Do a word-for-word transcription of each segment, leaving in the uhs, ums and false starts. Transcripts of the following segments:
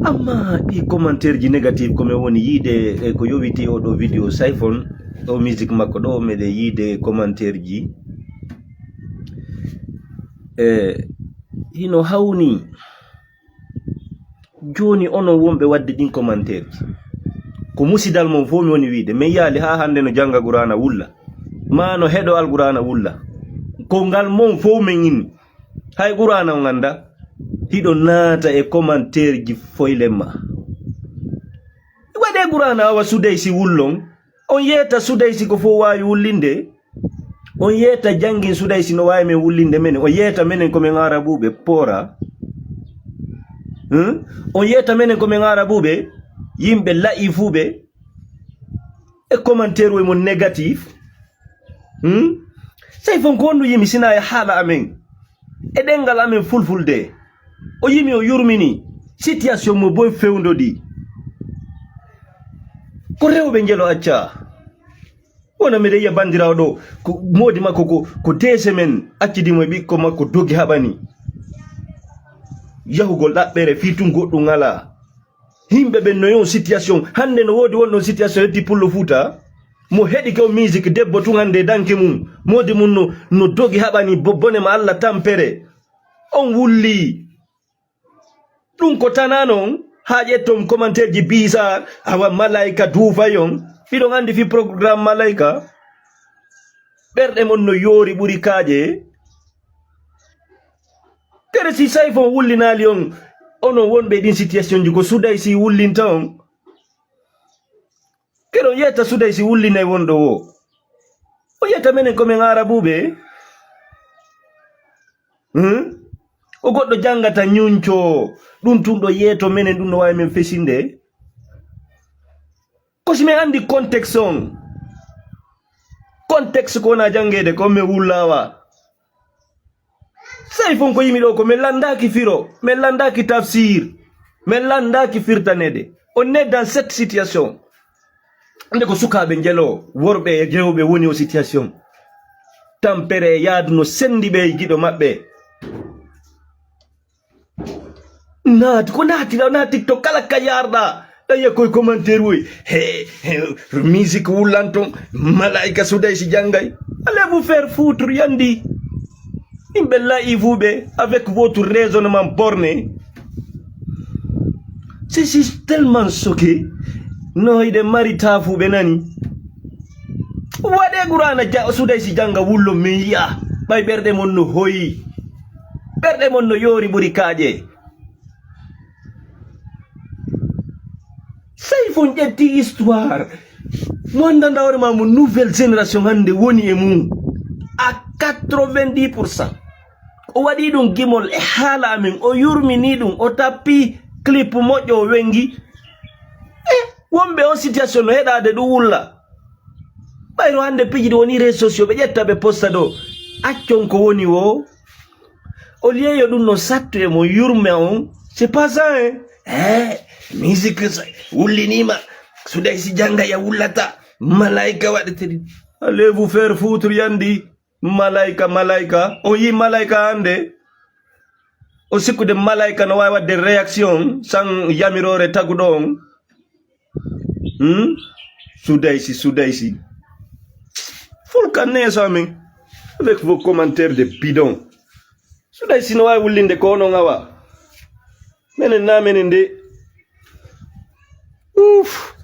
Amma ɗi commentaire ji négative ko mi woni yiide, e ko yowiti oɗo vidéo Sayfon, o musique makko ɗo, meɗe yiide commentaire ji. E hino hawni. Jooni onon wonɓe waɗde ɗin commentaire ji, ko musidal mon fof mi woni wiide. Min yaali haa hannde no jannga Qur'aana wulla, maa no heɗo Alqur'aana wulla. Ko ngal mon fof min inni. Hay Qur'aana on annda, hiɗo naata e commentaire ji foylen ma. Waɗee Qur'aana awa Sudaysi wullon, on yeeta Sudaysi ko fof waawi wullinde. On yeeta janngin Sudaysi no waawi men wullinde menen. On yeeta menen ko men Arabuuɓe poora. Hmm? On yeeta menen ko men Arabuuɓe, yimɓe la'ifuuɓe, e commentaire woy mon négatif. Hmm? Sey fon ko honɗum yimi sina e haala amen, e ɗenngal amen fulfulde. O yimi, o yurmini situation mo boy fewndodi. Ko rewɓe njelo acca. Wona miɗo yiya banndiraawo ɗo, ko moodi makko ko, ko deux semaines, accidi mo e ɓikko makko, dogi haɓani. Yahugol ɗaɓɓere fii tun goɗɗum alaa. Yimɓe ɓen no yon situation. Hannde no woodi won ɗon situation heddi Pullo Fuuta. Mo heɗike on musique, debbo tun hannde e danke mum. Moodi mum no, no dogi haɓani bo-, bone ma Allah tampere. On wulli. Ɗum ko tanaa non, haa ƴetton commentaire ji Bisaar, awa malaika duufay on. Hiɗon anndi fii programme malaika? Ɓerɗe mon no yoori ɓuri kaaƴe. Kadi si Sayfon wullinaali on, onon wonɓe e ɗin situation ji, ko Sudaysi wullinta on. Kadi on yetta Sudaysi wullinay wonɗo woo. O yetta menen ko men Arabuuɓe. Hmm? O goɗɗo janngata ñuncoo. Ɗum tun ɗo yeeto menen, ɗum no waawi men fesinde. Ko si men anndi contexte on. Contexte ko wona janngeede ko men wullaawa. Sey fon ko yimi ɗo ko men lanndaaki firo, men lanndaaki tafsir, men lanndaaki firtaneede. On est dans cette situation. Nde ko sukaaɓe njelo, worɓe e rewɓe woni o situation. Tampere e yaadu no senndi ɓe e giɗo maɓɓe. Naati, ko naati ɗa, naati TikTok, kala ka yarɗa. Ɗa yiya koye commentaire woy. He, he, musique wullanton, malaika Sudaysi janngay. Allez vous faire foutre, yandi. Yimɓe la'ifuuɓe, avec votre raisonnement borné. C'est, c'est tellement choqué. No hiɗen mari taafuuɓe nani. Waɗee Qur'aana ja-, Sudaysi jannga wullo men yi'a. Ɓay ɓerɗe mon no hoyi. Ɓerɗe mon no yoori ɓuri kaaƴe. Sey fon ƴetti histoire. Mo anndanɗa hoore ma mo nouvelle génération hannde woni e mum. À quatre-vingt-dix pour cent. O waɗi ɗum gimol e haala amen. O yurmini ɗum. O tappi clip moƴƴo o wengi. E wonɓe on situation no heɗaade ɗum wulla. Ɓayro hannde piiji ɗi woni réseaux sociaux ɓe ƴetta ɓe posta ɗo. Accon ko woni wo. Au lieu yo ɗum no sattu e mo yurme on. C'est pas ça, hein? Eh, musique sa-, wulliniima. Sudaysi jannga ya wullata. Malaika waɗete ɗi. Allez vous faire foutre yandi. Malaika, malaika. On yi malaika hannde. O sikkude malaika no waawi waɗde réaction sans yamiroore taguɗo on. Hmm? Sudaysi, Sudaysi. Fulka neeso amen. Avec vos commentaires de bidon. Sudaysi no waawi wullinde ko onon awa. Menen na menen de. Ouf.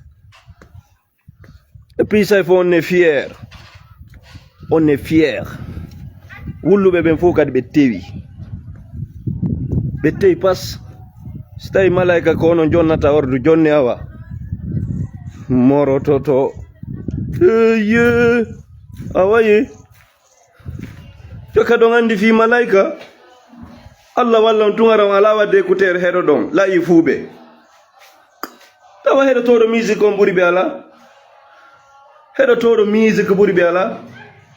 Et puis ça, il faut, on est fier. On est fier. Wulluɓe ɓen fof kadi ɓe tewi. Ɓe tewi pas. Si tawi malaika ko onon jonnata ordu, jonni awa. Morototo. Eye. Awaye. Yo kadi on anndi fii malaika. Allah walla on tun ara on alaa waɗde écouteur heɗoɗon. La'ifuuɓe. Tawa heɗotooɗo musique on ɓuri ɓe alaa. Heɗotooɗo musique ɓuri ɓe alaa.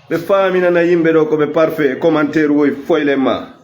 Ɓe faaminana yimɓe ɗo ko ɓe parfait, commentaire woy foylen ma.